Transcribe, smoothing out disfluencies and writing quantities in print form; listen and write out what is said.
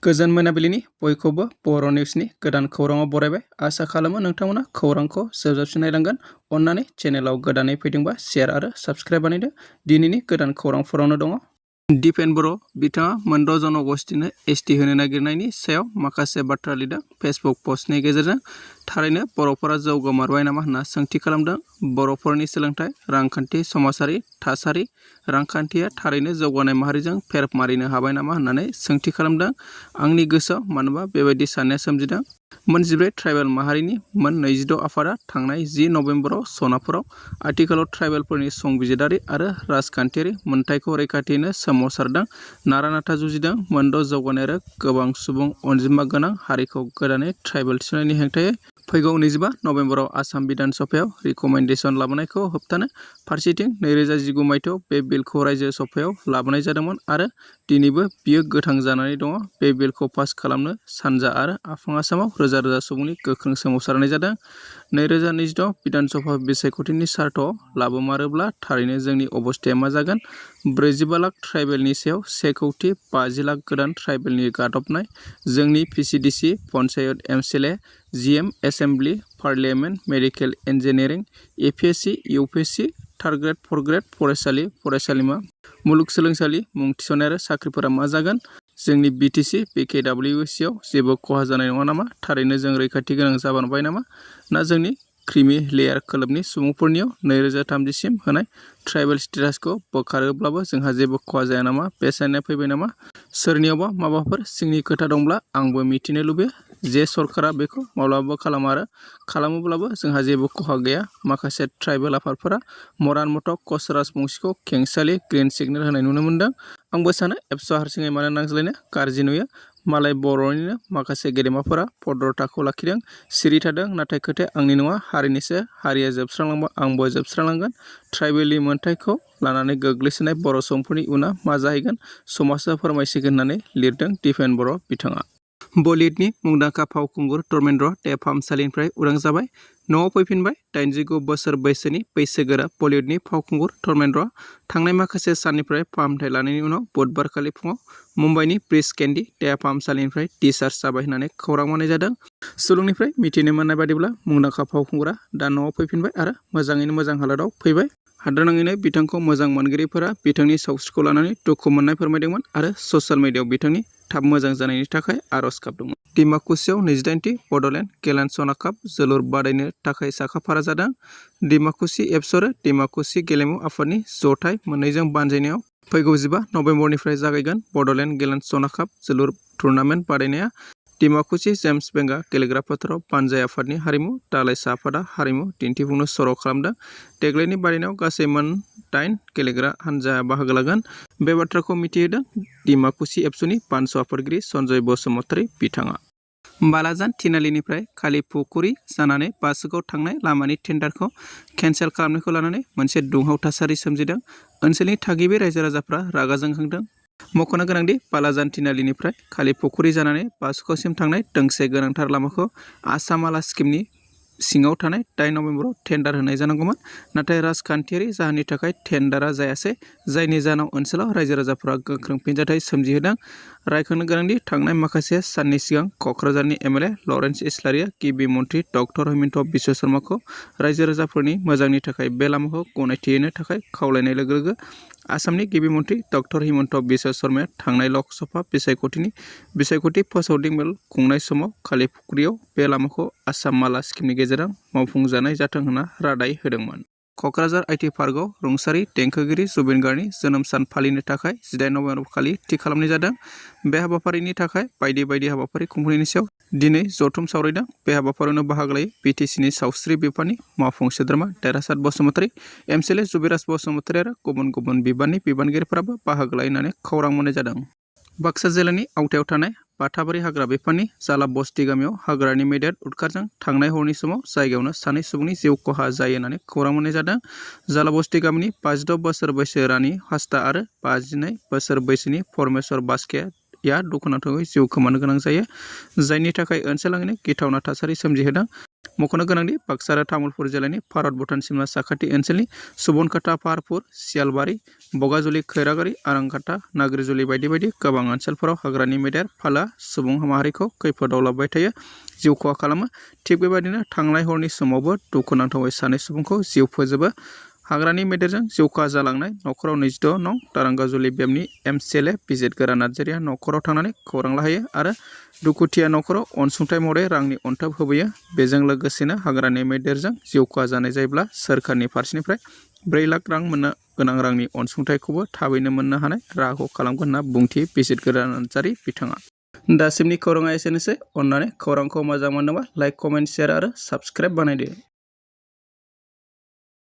गोजोन मोनाबिलिनि बयखौबो बर' निउसनि गोदान खौराङाव बरायबाय। आसा खालामो नोंथांमोना खौरांखौ जोबजाबसिम नायलांगोन। अन्नानै चेनेलाव गोदानै फैदोंबा शेयार आरो साबस्क्राइब बानायदो। दिनैनि गोदान खौरांफोरावनो दङ। दिपेन बर' बिथाङा मोनद' जनगोष्ठीनो एसटि होनो नागिरनायनि सायाव माखासे बाथ्रा लिरदों फेसबुक पस्टनि गेजेरजों। थारैनो बर'फोरा जौगामारबाय नामा होनना सोंथि खालामदों। बर'फोरनि सोलोंथाइ, रांखान्थि, समाजारि थासारि, रांखान्थिया थारैनो जौगानाय माहारिजों फेर मारिनो हाबाय नामा होननानै सोंथि खालामदों। आंनि गोसोआव मानोबा बेबायदि साननाया सोमजिदों। मोन 14 ट्राइबेल माहारिनि मोन 22 आफादा थांनाय 10 नभेम्बराव सनापुराव आथिखालाव ट्राइबेलफोरनि संबिजिरारि आरो राजखान्थियारि मोनथायखौ रैखाथि होनो सोमावसारदों, नारा-नाथा जुजिदों। मोनद' जौगानाय आरो गोबां सुबुं अनजिमा गोनां हारिखौ गोदानै ट्राइबेल थिसननायनि हेंथायै फैगौ 25 नभेम्बराव आसाम बिधान सभायाव रिकमेन्डेसन लाबोनायखौ होबथानो फारसेथिं 2019 मायथाइयाव बे बिलखौ रायजो सभायाव लाबोनाय जादोंमोन आरो दिनैबो बियो गोथां जानानै दङ। बे बिलखौ पास खालामनो सानजा आरो आफां आसामाव रोजा रोजा सुबुंनि गोख्रों सोमावसारनाय जादों। 2026 बिधान सभा बिसायख'थिनि सार्टआव लाबोमारोब्ला थारैनो जोंनि अबस्थाया मा जागोन? 45 लाख ट्राइबेलनि सायाव 1 कौटि 50 लाख गोदान ट्राइबेलनि गादबनाय। जोंनि PCDC, panchayat, MCLA, GM, assembly, parliament, medical, engineering, APSC, UPSC, third grade, fourth grade फरायसालि, फरायसालिमा, मुलुगसोलोंसालि मुं थिसननाय आरो साख्रिफोरा मा जागोन? जोंनि बिटिसि, बिकेडब्लिउसिआव जेबो खहा जानाय नङा नामा? थारैनो जों रैखाथि गोनां जाबांबाय नामा? ना जोंनि क्रिमि लेयार खोलोबनि सुबुंफोरनियाव 2030 सिम होनाय ट्राइबेल स्टेटासखौ बोखारोब्लाबो जोंहा जेबो खहा जाया नामा? बे साननाया फैबाय नामा? सोरनियावबा माबाफोर सिंनि खोथा दंब्ला आंबो मिथिनो लुबैयो। जे सरकारा बेखौ माब्लाबाबो खालामा आरो खालामोब्लाबो जोंहा जेबो खहा गैया। माखासे ट्राइबेल आफादफोरा मरान मथक कच राजबंशीखौ खेंसालि ग्रीन सिगनेल होनाय नुनो मोन्दों। आंबो सानो एबसुआ हारसिङै मानो नांज्लायनो गाज्रि नुयो। मालाय बर'निनो माखासे गेदेमाफोरा भद्रताखौ लाखिदों, सिरि थादों। नाथाय खोथाया आंनि नङा, हारिनिसो। हारिया जोबस्रांलांबा आंबो जोबस्रांलांगोन। ट्राइबेलनि मोनथायखौ लानानै गोग्लैसोनाय बर' सुबुंफोरनि उनआ मा जाहैगोन समाजआ फोरमायसिगोन होननानै लिरदों दिपेन बर' बिथाङा। बलिउडनि मुंदांखा फावखुंगुर धर्मेन्द्र देहा फाहामसालिनिफ्राय उदां जाबाय, न'आव फैफिनबाय। 89 बोसोर बैसोनि बैसोगोरा बलिउडनि फावखुंगुर धर्मेन्द्रआ थांनाय माखासे साननिफ्राय फाहामथाय लानायनि उनाव बुधबारखालि फुङाव मुम्बाइनि ब्रिच केन्डी देहा फाहामसालिनिफ्राय डिस्चार्ज जाबाय होननानै खौरां मोननाय जादों। सुलुंनिफ्राय मिथिनो मोननाय बादिब्ला मुंदांखा फावखुंगुरा दा न'आव फैफिनबाय आरो मोजाङैनो मोजां हालोदाव फैबाय। हादोरनाङैनो बिथांखौ मोजां मोनगिरिफोरा बिथांनि सावस्रिखौ लानानै दुखु मोननाय फोरमायदोंमोन आरो ससियेल मिडियायाव बिथांनि थाब मोजां जानायनि थाखाय आर'ज गाबदोंमोन। डिमाकुसियाव 28थि बड'लेण्ड गेलेन्ड सना काप जोलुर बादायनो थाखाय साखाफारा जादों। डिमाकुसि एफसि आरो डिमाकुसि गेलेमु आफादनि जथाय मोननैजों बानजायनायाव फैगौ 15 नभेम्बरनिफ्राय जागायगोन बड'लेण्ड गेलेन्ड सना काप जोलुर टुर्नामेन्ट बादायनाया। डिमाकुसि जेम्स बेंगा गेलेग्रा फोथाराव बानजाय आफादनि हारिमु दालाइसा आफादा हारिमु दिन्थिफुंनो सर' खालामदों। देग्लायनि बादायनायाव गासै मोन 8 गेलेग्रा हानजाया बाहागो लागोन। बे बाथ्राखौ मिथिहोदों डिमाकुसि एफसुनि बानसु आफादगिरि सन्जय बसुमतारी बिथाङा। बालाजान थिनालिनिफ्राय कालिपुकुरि जानानै बासुगाव थांनाय लामानि टेन्डारखौ केन्सेल खालामनायखौ लानानै मोनसे दुंहाव थासारि सोमजिदों। ओनसोलनि थागिबि रायजो राजाफ्रा रागा जोंखांदों। मख'नो गोनांदि बालाजान थिनालिनिफ्राय कालिपुकुरि जानानै बासुगावसिम थांनाय दोंसे गोनांथार लामाखौ आसाम माला स्किमनि सिङाव थानाय 8 नभेम्बराव टेन्डार होनाय जानांगौमोन। नाथाय राजखान्थियारि जाहोननि थाखाय टेन्डारआ जायासै, जायनि जाहोनाव ओनसोलाव रायजो राजाफोरा गोख्रों फिनजाथाय सोमजिहोदों। रायखांनो गोनांदि थांनाय माखासे साननि सिगां क'क्राझारनि एमएलए लरेन्स इस्लारिया गिबि मन्थ्रि डक्टर हेमन्त बिश्व शर्माखौ रायजो राजाफोरनि मोजांनि थाखाय बे लामाखौ गनायथि होनो थाखाय खावलायनाय लोगो लोगो आसामनि गिबि मन्थ्रि डक्टर हेमन्त बिश्व शर्माया थांनाय लकसभा बिसायख'थि फोसावदिं मेल खुंनाय समाव कालिपुकुरियाव बे लामाखौ आसाम माला स्किमनि गेजेरजों मावफुंजानाय जाथों होनना रादाय होदोंमोन। क'क्राझार आइटि पार्कआव रुंसारि देंखोगिरि जुबिन गार्गनि जोनोम सान फालिनो थाखाय 18 नभेम्बर खालि थि खालामनाय जादों। बे हाबाफारिनि थाखाय बायदि बायदि हाबाफारि खुंफुंनायनि सायाव दिनै जथुम सावरायदों। बे हाबाफारियावनो बाहागो लायो बिटिसिनि सावस्रि बिफाननि मावफुं सोद्रोमा देरहासात बसुमतारी, एमसिएलए जुबिराज बसुमतारी आरो गुबुन गुबुन बिबाननि बिबानगिरिफोराबो बाहागो लायो होननानै खौरां मोननाय जादों। बाक्सा जिल्लानि आवथायाव थानाय बाथाबारि हाग्रा बिफाननि जाला बस्ति गामियाव हाग्रानि मैदेर उदखारजों थांनाय हरनि समाव जायगायावनो सानै सुबुंनि जिउ खहा जायो होननानै खौरां मोननाय जादों। जाला बस्ति गामिनि 56 बोसोर बैसो रानि हासदा आरो 52 बोसोर बैसोनि परमेश्वर बास्केया दुखुनांथावै जिउ खोमानो गोनां जायो, जायनि थाखाय ओनसोलनाङैनो गिथावना थासारि सोमजिहोदों। मख'नो गोनांदि बाक्सा आरो तामुलपुर जिल्लानि भारत भुटान सिमना साखाथि ओनसोलनि सुबनखाता पाहारपुर सियालबारि बगाजुलि खैराबारि आरांखाता नाग्रिजुलि बायदि बायदि गोबां ओनसोलफोराव हाग्रानि मैदेर फालोआ सुबुं माहारिखौ खैफोदाव लाबोबाय थायो, जिउ खहा खालामो। थिग बेबायदिनो थांनाय हरनि समावबो दुखुनांथावै सानै सुबुंखौ जिउ फोजोबो। हाग्रानि मैदेरजों जिउ खहा जालांनाय न'खराव 26 नं दारांगाजुलि बेमनि एमसिएलए बिजित गोरा नार्जारिया न'खराव थांनानै खौरां लाहैयो आरो दुखुथिया न'खराव अनसुंथाइ महरै रांनि अनथोब होबोयो। बेजों लोगोसेनो हाग्रानि मैदेरजों जिउ खहा जानाय जायोब्ला सोरखारनि फारसेनिफ्राय 4 लाख रां मोननो गोनां रांनि अनसुंथाइखौबो थाबैनो मोननो हानाय राहाखौ खालामगोन होनना बुंथि बिजित गोरा नार्जारि बिथाङा। दासिमनि खौराङा एसेनोसै। अन्नानै खौरांखौ मोजां मोनोबा लाइक, कमेन्ट, शेयार आरो साबस्क्राइब बानायदो।